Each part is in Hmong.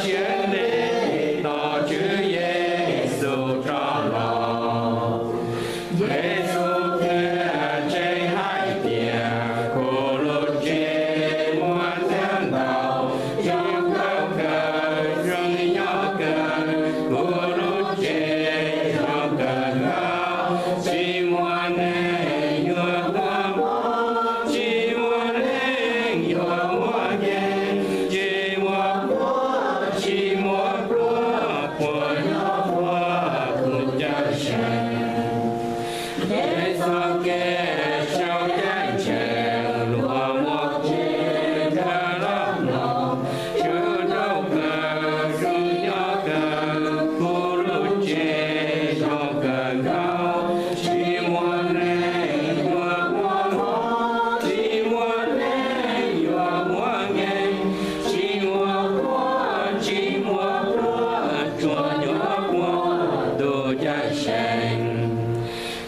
siab ntev tos Tswv Yexus rov los. Yexus thiaj tseeb hais tias kuv lub tsev muaj ntau zoo nkauj kawg, zoo nyob kawg, kuv lub tsev zoo kawg nkaus, tsis muaj neeg yuav muaj mob, tsis muaj neeg yuav muaj nkeeg, tsis muaj quav, tsis muaj pluag, puas nyob puag tus Cawmseej. Peb txoj kev sau ceeb tsheej luag muaj kev kawg los mloog, zoo nkauj kawg, zoo nyob kawg, kuv lub tsev zoo kawg nkaus, tsis muaj neeg yuav muaj mob, tsis muaj neeg yuav muaj nkeeg, tsis muaj quav, tsis muaj pluag, tsuas nyob puag tus Cawmseej.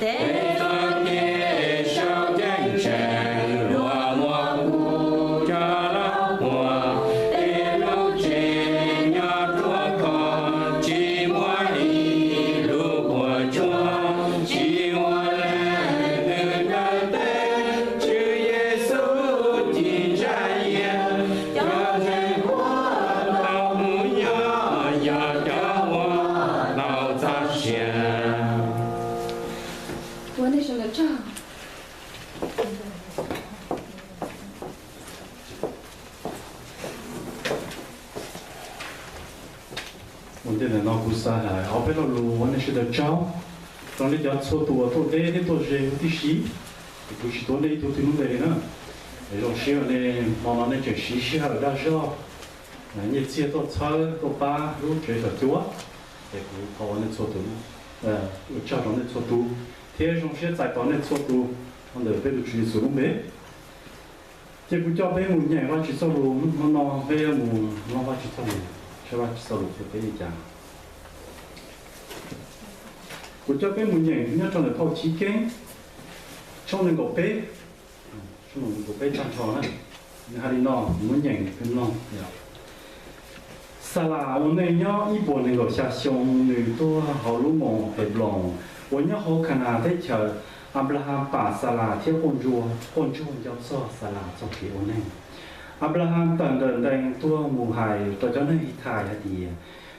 Peb txoj kev sau ceeb tsheej luag muaj kuv coj los muag, peb lub tsev nyob ruaj khov, tsis muaj ib lub puas tsuaj, tsis muaj leej twg nrog teb, Tswv Yexus ci ntsa iab, cov ntseeg huab tau mus nyob, yog cov uas tau txoj sia. Ua nej sawv daws tsaug. Ua ntej ntawm no kuv xav hais ob peb lo lus ua nej sawv daws tsaug rau nej cov txhua tus uas tuaj deb thiab tuaj ze huv tib si. Es kuv tsis tuav nej ib tug twg lub npe li na. Es zoo siab nej hmo no nej tseem siv sij hawm dag zog nyiaj txiag tuaj txhawb tuaj pab lub tsev xyom cuab. Es kuv thov ua nej txhua tus, ua tsaug rau nej txhua tus, thiab zoo siab txais tos nej txhua tus rau ntawm peb tus Tswv Yexus lub npe. Ces kuv coj peb mus nyeem Vajtswv txoj lus, hnub no peb yuav mus mloog Vajtswv txoj lus, saib Vajtswv txoj lus qhia peb li cas. Kuv coj peb mus nyeem nyob rau ntawm phau Chiv Keeb, tshooj nees nkaum peb, tshooj nees nkaum peb tag nrho na. Nws hais li no, kuv muab nyeem peb mloog. Xalas ua neej nyob ib puas nees nkaum xya xyoo, nws tuag hauv lub moos Hebloos uas nyob hauv Khanas teb chaws. Anplahas pam Xalas thiab quaj ntsuag, quaj ntsuag nco txog Xalas txoj kev ua neej. Anplahas tawm ntawm ntees tuag mus hais rau cov neeg Hithais hais tias,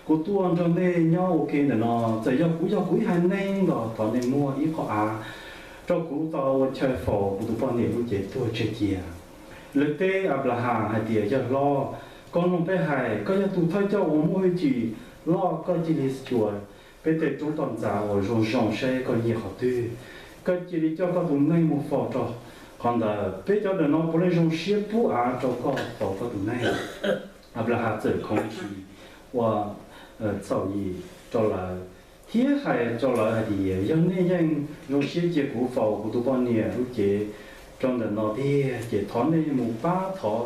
kuv tuaj nrog nej nyob ua ke ntawm no, txawm yog kuv yog kuv ib haiv neeg los thov nej muab ib qho av rau kuv tau ua chaw faus kuv tus poj niam lub cev tuag tseg cia. Lawv teb Anplahas hais tias, yawg hlob, koj mloog peb hais, koj yog tus thawj coj uas muaj hwj chim loj, koj cia li xyuas peb tej roob toj ntxas uas zoo zoo saib koj nyiaj qhov twg, koj cia li coj koj tus neeg mus faus rau qhov ntawd. Peb cov ntawm no puav leej zoo siab pub av rau koj faus koj tus neeg. Anplahas txawm khoov ntshis ua txhaum yim rau lawv, thiab hais rau lawv hais tias, yog nej yeej zoo siab cia kuv faus kuv tus poj niam lub cev rau ntawm no tiag, ces thov nej mus pab thov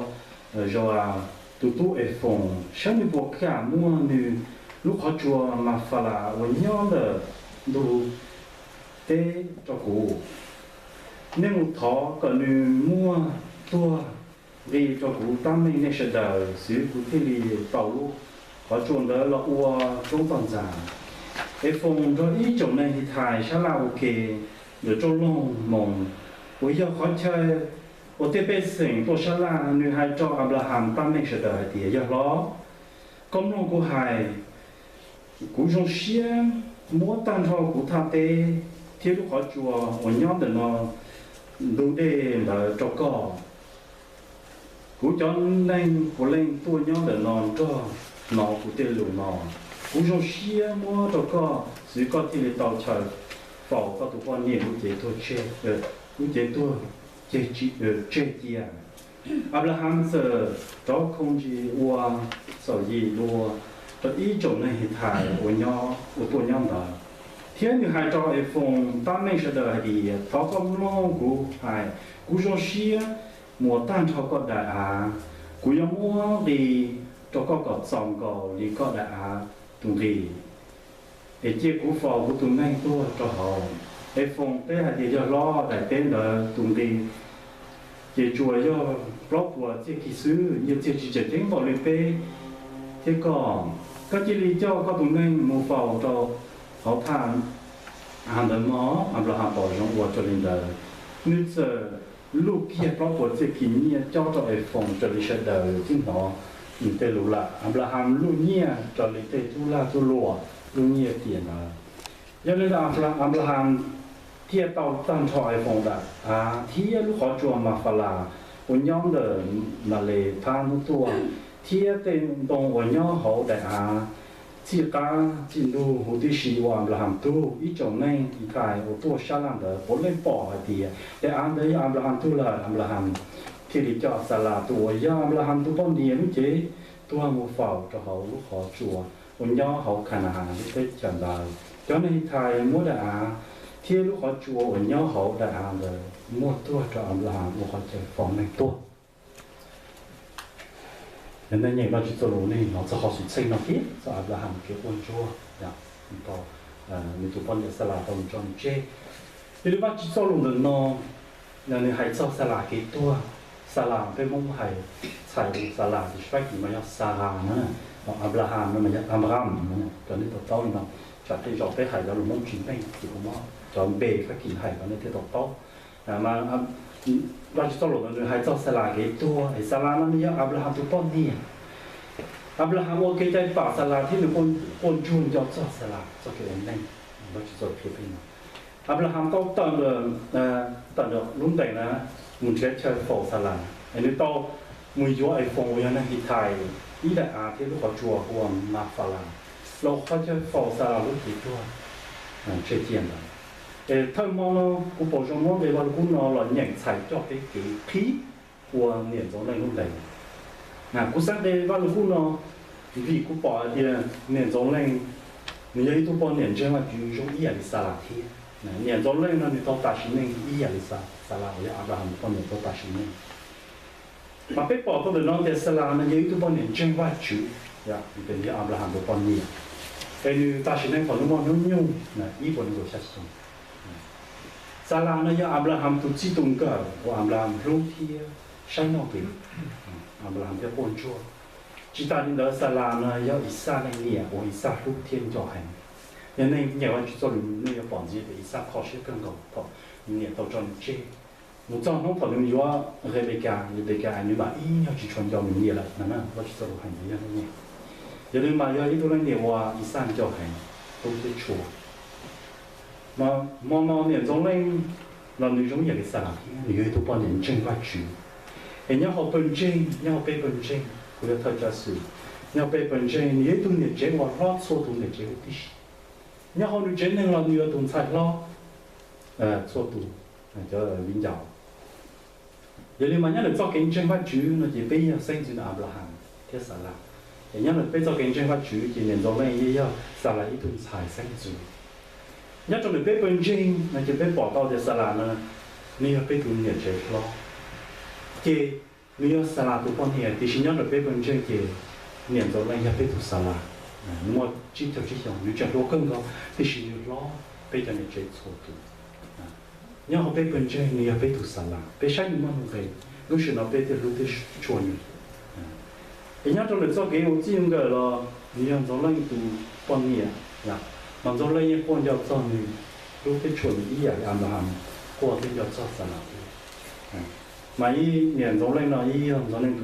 Zau-as tus tub Es-foos saib nws puas kam muab nws lub qhov tsua Mas-fa-las uas nyob ntawm ntug teb rau kuv. Nej mus thov kom nws muab tuag nqi rau kuv tab meeg nej sawv daws xwv, kuv thiaj li tau lub qhov tsua ntawd los ua roob toj ntxas. Es-foos nrog ib tsoom neeg Hithais sab laj ua ke ntawm tsob loog Moos uas yog qhov chaw uas tej pej xeem tuaj sab laj. Nws hais rau Anplahas tab meeg sawv daws hais tias, yawg hlob, koj mloog kuv hais, kuv zoo siab muab tag nrho kuv thaj teb thiab lub qhov tsua uas nyob ntawm no ntug dej ntawd rau koj. Kuv cov neeg puav leej tuaj nyob ntawm no nrog hnov kuv tej lus no. Kuv zoo siab muab rau koj xwv koj thiaj li tau chaw faus koj tus poj niam lub cev tuag, lub cev tuag tseg cia. Anplahas txawm rov khoov ntsis ua txhaum yim dua rau ib tsoom neeg Hithais uas tuaj nyob ntawd, thiab nws hais rau Es-foos tab meeg sawv daws hais tias, thov koj mloog kuv hais, kuv zoo siab muas tag nrho koj daim av. Kuv yuav muab nqi rau koj kom txaus nkaus li koj daim av tus nqi, es cia kuv faus kuv tus neeg tuag rau hauv. Es-foos teb hais tias, yawg hlob, daim teb ntawd tus nqi ces tsuas yog plaub puas txiaj ki xwb, nyiaj txiag tsis tseem ceeb npaum li peb thiab koj, koj cia li coj koj tus neeg mus faus rau hauv thaj av ntawd mog. Anplahas pom zoo ua raws li ntawd, nws txawm luj kiag plaub puas txhiab kis nyiaj cob rau Es Foos raws li sawv daws twb hnov nws tej lus lawm. Anplahas luj nyiaj raws li tej tub lag tub luam luj nyiaj tiam ntawd. Yog li ntawd, Anplahas thiaj tau tag nrho Es Foos daim av thiab lub qhov tsua Mafalas uas nyob ntawm Males phab hnub tuaj, thiab tej ntoo uas nyob hauv daim av txij qab txij ntuj huv tib si uas Anplahas tug. Ib tsoom neeg Hithais uas tuaj sab laj ntawd puav leej pom hais tias daim av ntawd yog Anplahas tug lawm. Anplahas thiaj li coj Xalas tus uas yog Anplahas tus poj niam lub cev tuag mus faus rau hauv lub qhov tsua uas nyob hauv Khana-as lub teb chaws ntawd. Cov neeg Hithais muab daim av thiab lub qhov tsua uas nyob hauv daim av ntawd muag tuag rau Anplahas ua qhov chaw faus neeg tuag. Yog nej nyeem Vajtswv txoj lus nej hnov txog qhov xwm txheej no thiab txog Anplahas kev quaj ntsuag, nws tus poj niam Xalas tau mus tso nws tseg. Yog li Vajtswv txoj lus ntawm no, nws hais txog Xalas kev tuag. Xalas peb Hmoob hais txhais ua Xalas, tiam sis Fab Kis mas yog Saras na, Anplahas no mas yog Abram na, cov nej to taub li no. Tsam tej zaum peb hais cov lus Hmoob tsis meej ces kuv muab cov npe Fab Kis hais kom nej thiaj to taub. Vajtswv txoj lus ntawd nws hais txog Xalas kev tuag, es Xalas no nws yog Anplahas tus poj niam. Anplahas ua kev cai pam Xalas thiab nws quaj ntsuag nco txog Xalas txoj kev ua neej. Vajtswv txoj lus qhia peb no, Anplahas tau tawm ntawm, tawm ntawm lub ntees na, mus nrhiav chaw faus Xalas, es nws tau mus yuav Es Foos uas yog neeg Hithais ib daim av thiab lub qhov tsua hu ua Mafalas los ua qhov chaw faus Xalas lub cev tuag tseg cia ntawd. Es thawj hmo no kuv pom zoo muab nqe Vaj Lug Kub no los nyeem txhais coj peb kev qhib ua niam Ntxoov Leej lub ntees. Kuv xav nqe Vaj Lug Kub no vim kuv pom hais tias niam Ntxoov Leej nws yog ib tug poj niam ntseeg Vajtswv zoo ib yam li Xalas thiab. Niam Ntxoov Leej no nws tau tas sim neej ib yam li Xalas uas yog Anplahas tus poj niam tau tas sim neej. Mas peb pom tau ntawm no tias Xalas no yog ib tug poj niam ntseeg Vajtswv, yog Anplahas tus poj niam, es nws tas sim neej thaum nws muaj hnub nyoog ib puas nees nkaum xya xyoo. Xalas no yog Anplahas tus txij tus nkawm uas Anplahas hlub thiab saib noj nqis. Anplahas thiaj quaj ntsuag. Tsis tas li ntawd, Xalas no yog Ixaj leej niam uas Ixaj hlub thiab nco heev. Yog nej nyeem Vajtswv txoj lus nej yuav pom ntxiv tias Ixaj kho siab kawg nkaus thaum nws niam tau tso nws tseg. Mus txog hnub thaum nws yuav Rebekas, Rebekas nws mam ib nyuag tsis tshua nco nws niam lawm no na, Vajtswv txoj lus hais ntxiv yog nej nyeem. Yog li mas yog ib tug leej niam uas Ixaj nco heev, hlub thiab tshua. Hmo no niam Ntxoov Leej los nws zoo yam li Xalas thiab, nws yog ib tug poj niam ntseeg Vajtswv. Es nyob hauv pawg ntseeg, nyob hauv peb pawg ntseeg, kuv yog thawj tsav xwm, nyob hauv peb pawg ntseeg nws yog ib tug niam tsev uas hlob txhua tus niam tsev huv tib si. Nyob hauv nws tsev neeg los nws yog tus ntxhais hlob txhua tus cov viv ncaus. Yog li mas nyob ntawm txoj kev ntseeg Vajtswv no ces peb yog xeeb ntxwv ntawm Anplahas thiab Xalas. Es nyob ntawm peb txoj kev ntseeg Vajtswv ces niam Ntxoov Leej yeej yog Xalas ib tug ntxhais xeeb ntxwv. Nyob rau ntawm peb pawg ntseeg no ces peb pom tau tias Xalas no nws yog peb tus niam tsev hlob, ces nws yog Xalas tus poj niam, tiam sis nyob ntawm peb pawg ntseeg ces niam Ntxoov Leej yog peb tus Xalas. Nws muaj tsib caug tsib xyoos, nws tseem hluas kawg nkaus, tiam sis nws hlob peb cov niam tsev txhua tus. Nyob hauv peb pawg ntseeg nws yog peb tus Xalas, peb saib nws muaj nuj nqis, lub sij hawm no peb thiaj hlub thiab tshua nws. Es nyob rau ntawm txoj kev ua txij ua nkawm los nws yog Ntxoov Leej tus poj niam, mas Ntxoov Leej yeej quaj nco txog nws, hlub thiab tshua nws ib yam li Anplahas quaj thiab nco txog Xalas thiab. Mas ib niam Ntxoov Leej no ib yog Ntxoov Leej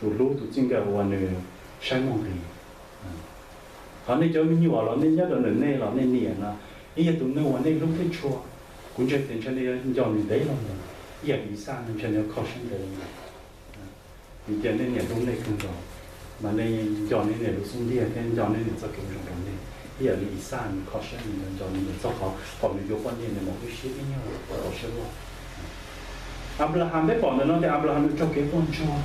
tus hlub tus txij nkawm uas nws saib muaj nqis. Qhov nej cov me nyuam los nej nyob rau ntawm nej los nej niam no ib yog tus neeg uas nej hlub thiab tshua, kuv ntseeg tias ntshe nej yuav nco nws ntev loo mus, ib yam li Ixaj ntshe nws yuav kho siab ntev loo mus. Vim tias nej niam hlub nej kawg nkaus, mas nej nco nej niam lub xub ntiag thiab nco nej niam txoj kev ua zoo rau nej, ib yam li Ixaj nws kho siab nws nco nws niam txog qhov thaum nws yuav poj niam nws mam lub siab ib nyuag tau siab loj. Anplahas peb pom ntawm no tias Anplahas nws raug kev quaj ntsuag,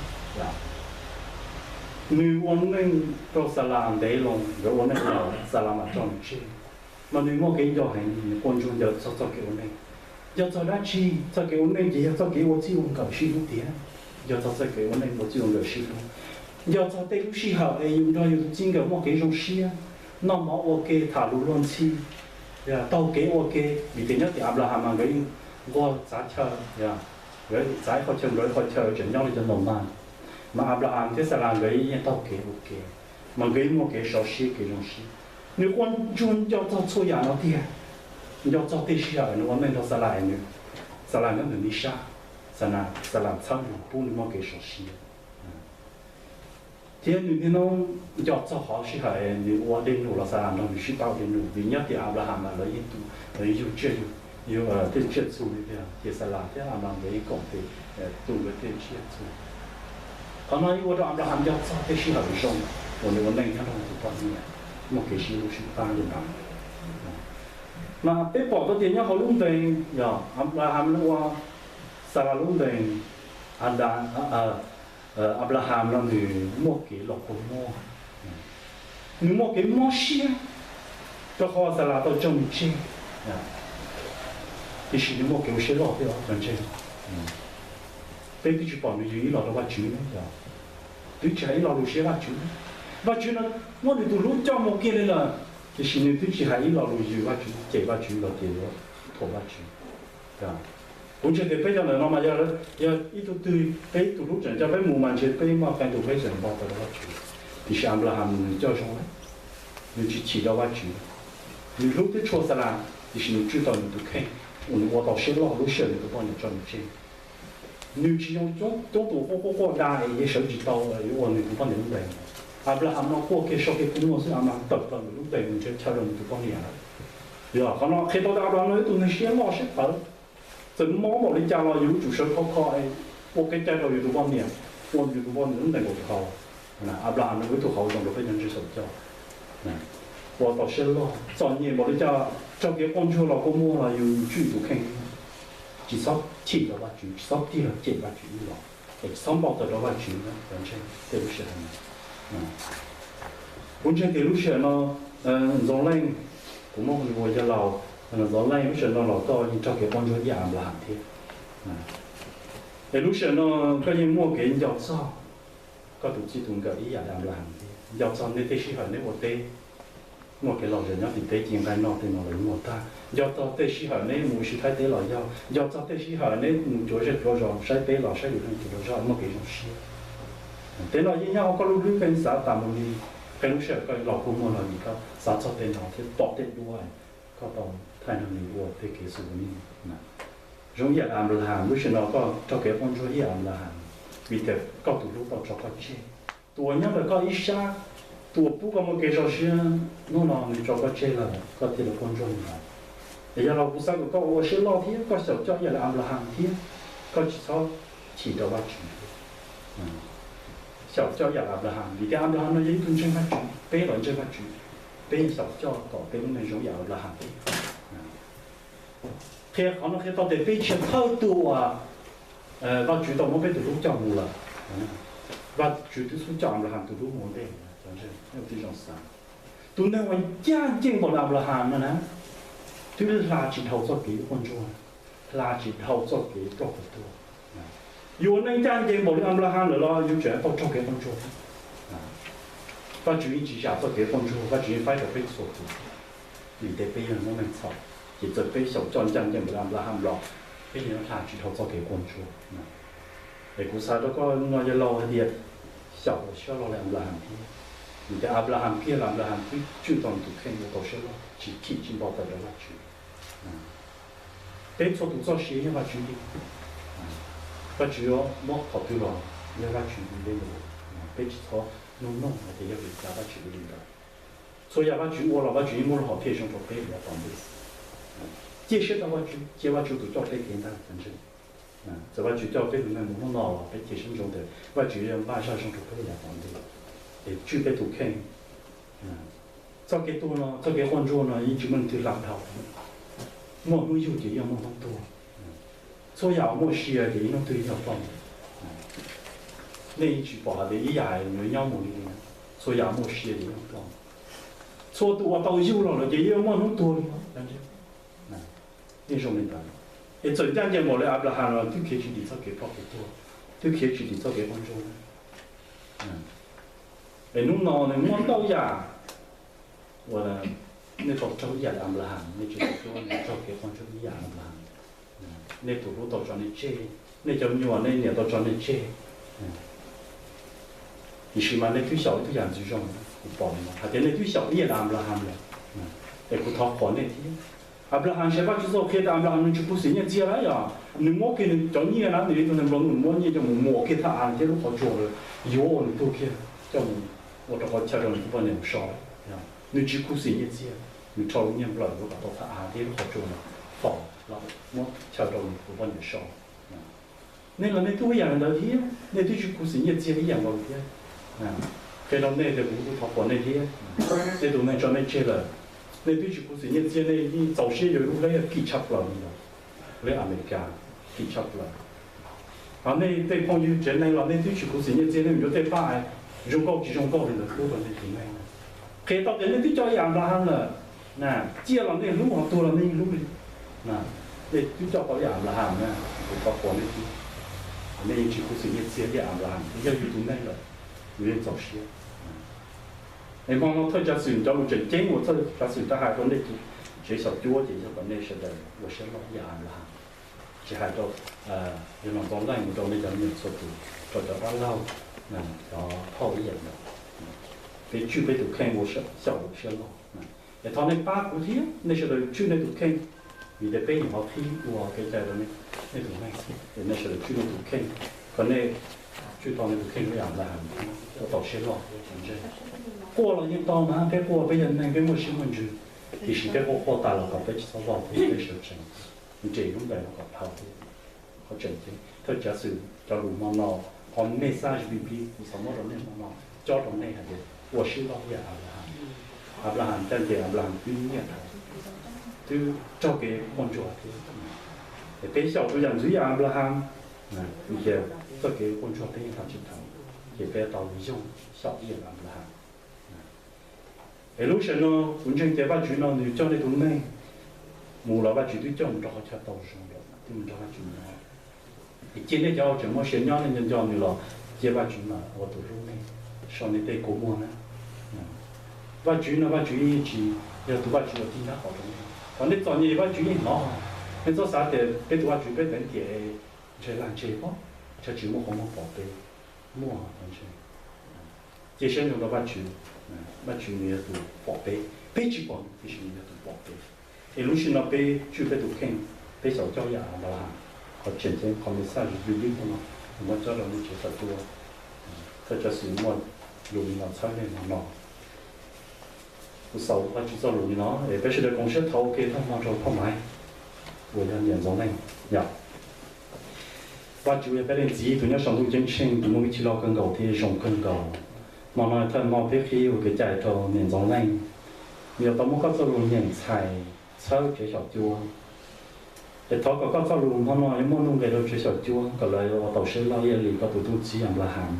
nws ua neej rau Xalas ntev loo, nkawd ua neej los Xalas mam tso nws tseg, mas nws muaj kev nco heev, nws quaj ntsuag nco txog txoj kev ua neej. Nco txog dab tsi? Txoj kev ua neej ces yog txoj kev ua txij ua nkawm sib hlub tiag. Nco txog txoj kev ua neej ua txij ua nkawm sib hlub. Nco txog tej lub sij hawm es yus nrog yus tus txij nkawm muaj kev zoo siab, noj mov ua ke, tham lus luag ntxhi, taug kev ua ke. Vim tias nyob tim Anplahas mas nkawd yeej nquag txav chaw, nkawd txav ib qho chaw nrog ib qho chaw, tseem nyob li cov nomad. Mas Anplahas thiab Xalas nkawd yeej taug kev ua ke. mas nkawd muaj kev sov siab kev zoo siab. Nws quaj ntsuag nco txog txhua yam no tiag, nco txog tej sij hawm nws ua neej nrog Xalas, nws, Xalas nyob ntawm nws sab, Xalas txhawb nws pub nws muaj kev sov siab. Thiab nws niaj hnub nco txog qhov sij hawm nws ua dej num los Xalas nrog nws sib pauj dej num, vim nyob tias Anplaham mas lawv yeej tu, lawv yug tsiaj, yug tej tsiaj txhu li tiag, ces Xalas thiab Anplaham nkawd yeej koom tes tu nkawd tej tsiaj txhu. Qhov no yeej ua rau Anplaham nco txog tej sij hawm zoo uas nws ua neej nyob nrog tus poj niam, muaj kev sib hlub sib pab li ntawd. Mas peb pom tau tias nyob hauv lub ntees yog Anplaham ua, Xalas lub ntees, Anplaham no nws muaj kev los kua muag, nws muaj kev mob siab rau qhov Xalas tau tso nws tseg, tiam sis nws muaj kev ua siab loj thiab os cov ntseeg. Peb twb tsis pom nws yws ib los rau Vajtswv ne, twb tsis hais ib lo lus siab Vajtswv. Vajtswv no muab nws tus hlub coj mus kiag li lawm, tiam sis nws twb tsis hais ib lo lus yws Vajtswv, cem Vajtswv los tias yuav thuam Vajtswv. Kuv ntseeg tias peb cov ntawm no mas yog ib tug twg peb tus hlub tseem coj peb mus mas ntshe peb muaj qee tus peb tseem npau taws rau Vajtswv. Tiam sis Anplaham nws coj zoo, nws tsis chim rau Vajtswv. Nws hlub thiab tshua Xalas, tiam sis nws tswj tau nws tus kheej uas nws ua tau siab loj lub sij hawm nws tus poj niam tso nws tseg. Nws tsis zoo coob tus quaj quaj quaj da es yeej sawv tsis tau yuav ua nws tus poj niam lub ntees. Anplaham no quaj kiag so kiag kua muag xwb Anplaham tawm plaws nws lub ntees mus nrhiav chaw rau nws tus poj niam lawm. Yog qhov no qhia tau tias Anplaham no ib tug neeg siab loj siab tawv, txawm mob npaum li cas los yus yuav tsum sawv khov kho es ua kev cai rau yus tus poj niam, ua yus tus poj niam lub ntees nkaus tus hau. Anplaham no ib tug hauv zoo rau peb cov ntseeg xyaum coj, ua tau siab loj txom nyem npaum li cas, raug kev quaj ntsuag los kua muag los yus tswj tus kheej, tsis txhob chim rau Vajtswv, tsis txhob tig los cem Vajtswv ib los, es tsis txhob npau taws rau Vajtswv cov ntseeg tej lub sij hawm no. Kuv ntseeg tias lub sij hawm no Ntxoov Leej, kuv muab hu ua yawg laus Ntxoov Leej lub sij hawm no los koj yeej raug kev quaj ntsuag ib yam Anplaham thiab. Es lub sij hawm no koj yeej muaj kev nco txog koj tus txij tus nkawm ib yam li Anplaham thiab, nco txog nej tej sij hawm neb ua teb, muaj kev lom zem nyob tim teb ci nqaij noj tej no los yeej muaj tag, nco txog tej sij hawm neb mus ua si Thaib teb los yog, nco txog tej sij hawm neb mus cuav zej cuav zos saib peb los saib yus leej twg los zog muaj kev zoo siab. Tej no yeej nyob hauv koj lub hlwb koj yeej xav tas mus li, qee lub sij hawm koj los kua muag los vim koj xav txog tej no thiab pom tej duab koj tau thaij nrog nws ua tej kev xu ni. Zoo ib yam li Anplaham, lub sij hawm no koj raug kev quaj ntsuag ib yam Anplaham, vim tias koj tus hlub tau tso koj tseg. Tus uas nyob ntawm koj ib sab, tus uas pub koj muaj kev zoo siab, hnub no nws tso koj tseg lawm koj thiaj li quaj ntsuag li ntawd. Es yog los kuv xav kom koj ua siab loj thiab koj xyaum coj ib yam li Anplaham thiab, koj tsis txhob chim rau Vajtswv. Xyaum coj ib yam li Anplaham, vim tias Anplaham no yog ib tug ntseeg Vajtswv, peb los ntseeg Vajtswv, peb yeej xyaum coj kom peb lub neej zoo ib yam Anplaham thiab. Qhia qhov no qhia tau tias peb tsis yog thawj tug uas Vajtswv tau muab peb tus hlub coj mus lawm. Vajtswv twb xub coj Anplaham tus hlub mus ua ntej. Tus neeg uas ncaj ncees npaum li Anplaham no na, twb hla tsis dhau txoj kev quaj ntsuag, hla tsis dhau txoj kev ploj plaws tuag. Yus ua neej ncaj ncees npaum li Anplaham lawm los yus tseem tau raug kev quaj ntsuag thiab. Vajtswv yeej tsis zam txoj kev quaj ntsuag, Vajtswv yeej faib rau peb txhua tus. Vim tias peb yog noob neej txhaum, ces txawm peb xyaum coj ncaj ncees npaum li Anplaham los peb yeej hla tsis dhau txoj kev quaj ntsuag. Es kuv xav rau koj no yawg laus hais tias xyaum ua siab loj li Anplaham thiab, vim tias Anplaham kiag los Anplaham twb tswj tau nws tus kheej ua tau siab loj tsis chim tsis npau taws rau Vajtswv. Peb txhua tus txoj sia yog Vajtswv li. Vajtswv muab qhov twg los yog Vajtswv li, peb tsis txhob nug nug hais tias yog vim cas Vajtswv ua li ntawd. Txhua yam Vajtswv ua los Vajtswv yeej muaj lub hom phiaj zoo rau peb yav tom ntej. Cia siab rau Vajtswv, cia Vajtswv tus coj peb kev ntag cov ntseeg. Txawm Vajtswv coj peb tus neeg mus hnub no los peb cia siab ntsoov tias Vajtswv yuav npaj zaj zoo rau peb yav tom ntej, es tswj peb tus kheej. Txoj kev tuag no, txoj kev quaj ntsuag no yeej tsis muaj leej twg hla dhau. Muaj hnub yug ces yeej muaj hnub tuag. Txhua yam uas muaj sia ces ib hnub twg yeej yuav ploj. Nej yeej tsis pom hais tias ib yam yuav nyob mus li. Txhua yam muaj sia ces yeej ploj. Txhua tus uas tau yug los lawm ces yeej muaj hnub tuag li. Yeej zoo li ntawd. Es txawm ncaj ncees npaum li Anplaham los twb khiav tsis dim txoj kev ploj kev tuag, twb khiav tsis dim txoj kev quaj ntsuag. Es hnub no nws muaj ntau yam uas nej tau raug ib yam li Anplaham, nej tsis tau raug kev quaj ntsuag ib yam li Anplaham. Nej tus hlub tau tso nej tseg, nej cov me nyuam nej niam tau tso nej tseg. Tiam sis mas nej twb xyaum ib tug yam ntxwv zoo. Pom li no hais tias nej twb xyaum ib yam li Anplaham lawm. Es kuv thov qhuas nej thiab. Anplaham, saib Vajtswv txoj qhia tias Anplaham nws tsis khuv xim nyiaj txiag lawm, yog nws muab kiag nws cov nyiaj na, nws ib tug neeg nplua nuj muab nyiaj coj mus muas kiag thaj av thiab lub qhov tsua lawm, yuav ua nws tuag kiag coj mus ua rau qhov chaw rau nws tus poj niam mus so. Nws tsis khuv xim nyiaj txiag, nws rho lub nyiaj nplawm lub kom tau thaj av thiab lub qhov tsua lawm, fom los muab chaw rau nws tus poj niam so. Nej los nej twb ib yam li ntawd thiab, nej twb tsis khuv xim nyiaj txiag ib yam nkaus thiab. Qhia rau nej tias kuv kuj thov qhuas nej thiab. Nej tus neeg tso nej tseg lawm, nej twb tsis khuv xim nyiaj txiag, nej yeej txaus siab yuav lub hleb kim tshaj plaws li ntawd, hleb Amelikas kim tshaj plaws. Ho nej tej phooj ywg tsev neeg los nej twb tsis khuv xim nyiaj txiag, nej yuav tej paj zoo nkauj tsis zoo nkauj li ntawd hlub rau nej tus neeg. Qhia tau tias nej twb coj ib yam Anplaham lawm, na, ciaj los nej hlub, ho tuag los nej yeej hlub li. Nej twb coj tau ib yam Anplaham na, kuv thov qhuas nej thiab. Nej yeej tsis khuv xim nyiaj txiag ib yam Anplaham, yog yus tus neeg lawm, yus yeej txaus siab. Es hmo no thawj tsab xwm cov lus tseem ceeb uas thawj tsab xwm rov hais rau nej tsev xyaum cuab ces yog kom nej sawv daws ua siab loj ib yam Anplaham. Tsis hais rau yog Nom Ntxoov Leej mus rau nej cov me nyuam txhua tus, rau cov dab laug, cov phauj ib yam ntawd. Peb tswj peb tus kheej ua xyaum siab loj. Es thov nej pab kuv thiab, nej sawv daws tswj nej tus kheej, vim tias peb nyuam qhuav qhib ua kev cai rau nej tus neeg, es nej sawv daws tswj nej tus kheej, kom nej tswj tau nej tus kheej ib yam Anplaham, ua tau siab loj thiab tsis ntseeg. Quaj los yeej tau na, peb quaj peb yog neeg peb muaj siab muaj ntsws, tiam sis peb quaj quaj tas los kom peb tsis txhob vau thiab peb sawv tsees, nres lub ntais no kom dhau thiab. Qhov tseem ceeb thawj tsab xwm cov lus hmo no, qhov message Viblia kuv xav muab rau nej hmo no, cob rau nej hais tias ua siab loj ib yam Anplaham. Anplaham caj nces, Anplaham twb nyiaj dhau, twb raug kev quaj ntsuag thiab. Es peb xyaum tus yam ntxwv ib yam Anplaham, vim tias txoj kev quaj ntsuag peb yeej tau tsis tau, ces peb tau yoog xyaum ib yam Anplaham. Es lub sij hawm no kuv ntseeg tias Vajtswv no nws coj nej tus neeg mus los Vajtswv twb coj mus rau qhov chaw tau zoo lawm, twb mus nrog Vajtswv nyob. Es cia nej cov uas tseem muaj sia nyob nej nco nco nws los cia Vajtswv mas ua tus hlub nej, so nej tej kua muag na. Vajtswv no Vajtswv yeej tsis yog tus Vajtswv uas tig ntab qhov rau nej. Thaum nej txom nyem Vajtswv yeej hnov. Nej txhob xav tias peb tus Vajtswv peb teev tiam ntshe lag ntseg pob, ntshe tsis muaj qhov muag pom peb, muaj ntshe. Cia siab nrog rau Vajtswv, Vajtswv nws yog tus pom peb, peb tsis pom nws tiam sis nws yog tus pom peb. Es lub sij hawm no peb tswj peb tus kheej, peb xyaum coj ib yam Anplaham. Qhov tseem ceeb qhov message Viblia no, kuv muab cob rau nej tsev xyaum cuab. Thawj tsab xwm muaj lus li no txhawb nej hmo no. Kuv xaus Vajtswv txoj lus li no es peb sawv daws koom siab thov ua ke tag hmo rau Phoj Maiv uas yog niam Ntxoov Leej yom. Vajtswv yog peb leej Txiv tus nyob saum ntuj ceeb tsheej, tus muaj hwj chim loj kawg nkaus thiab zoo kawg nkaus. Hmo no thawj hmo peb qhib ua kev cai rau niam Ntxoov Leej, nws yuav tau muab koj txoj lus nyeem txhais txhawb tsev xyaum cuab. Es thov kom koj txoj lus hmo no yuav muaj nuj nqis rau tsev xyaum cuab kom lawv ua tau siab loj ib yam li koj tus tub txib Anplaham.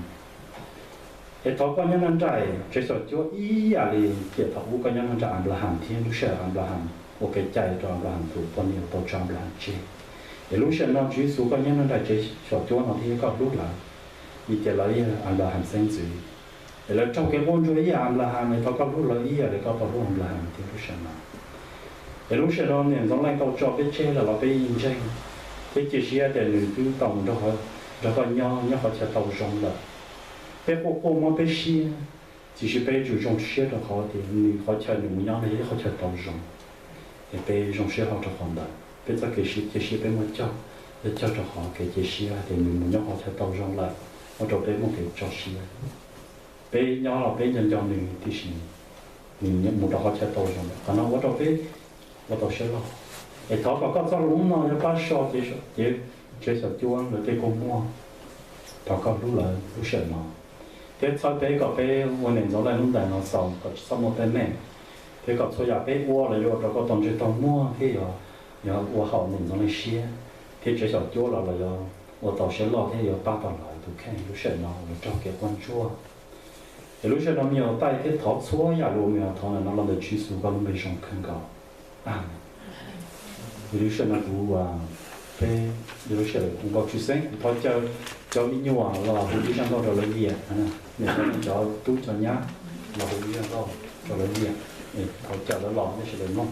Es thov koj nyob nrog nraim tsev xyaum cuab ib yam li tiam thaum ub koj nyob nrog nraim Anplaham thiab lub sij hawm Anplaham ua kev cai rau Anplaham tus poj niam uas tau tso Anplaham tseg. Es lub sij hawm no Tswv Yexus koj nyob nrog nraim tsev xyaum cuab no thiab koj hlub lawv, vim tias lawv yog Anplaham xeeb ntxwv. Es lawv raug kev quaj ntsuag ib yam Anplaham, es thov koj hlub lawv ib yam li koj tau hlub Anplaham thiab lub sij hawm no. Es lub sij hawm no niam Ntxoov Leej tau tso peb tseg lawm los peb yeej ntseeg thiab cia siab tias nws twb tau mus nrog koj nyob, nyob qhov chaw tau zoo lawm. Peb quaj quaj mob peb siab, tiam sis peb yuav tsum zoo siab rau qhov tias nws qhov chaw nws mus nyob no yog ib qhov chaw tau zoo. Es peb zoo siab hlo rau qhov ntawd, peb txoj kev cia siab peb muab cog, yog cog rau qhov kev cia siab tias nws mus nyob qhov chaw tau zoo lawm, ua rau peb muaj kev tso siab. Peb nyob los peb nco nco nws tiam sis nws mus rau qhov chaw tau zoo lawm, qhov no ua rau peb ua tau siab loj. Es thov kom koj txoj lus no yuav pab so cev, tsev xyaum cuab lawv tej kua muag. Thov koj hlub lawv lub sij hawm no, thiab txhawb peb kom peb ua niam Ntxoov Leej lub ntais no xaus kom tsis txhob muaj teeb meem, thiab kom txhua yam peb ua los yuav ua rau koj tau ntsej tau muag thiab yuav, yuav ua haum niam Ntxoov Leej siab, thiab tsev xyaum cuab los los yuav ua tau siab loj thiab yuav pab tau lawv tus kheej lub sij hawm no uas raug kev quaj ntsuag. Es lub sij hawm no me nyuam taij thiab thov txhua yam lus me nyuam thov ntawm no los ntawm Tswv Yexus koj lub npe zoo kawg nkaus. Amees. Yog lub sij hawm no kuv, peb, yog lub sij hawm kuv nkaus tshwj xeeb kuv thov caw cov me nyuam los hu ib zaj nkauj rau lawv liam, niam cov tub cov nyab los hu ib zaj nkauj rau lawv liam, thov caw lawv los nej sawv daws mloog.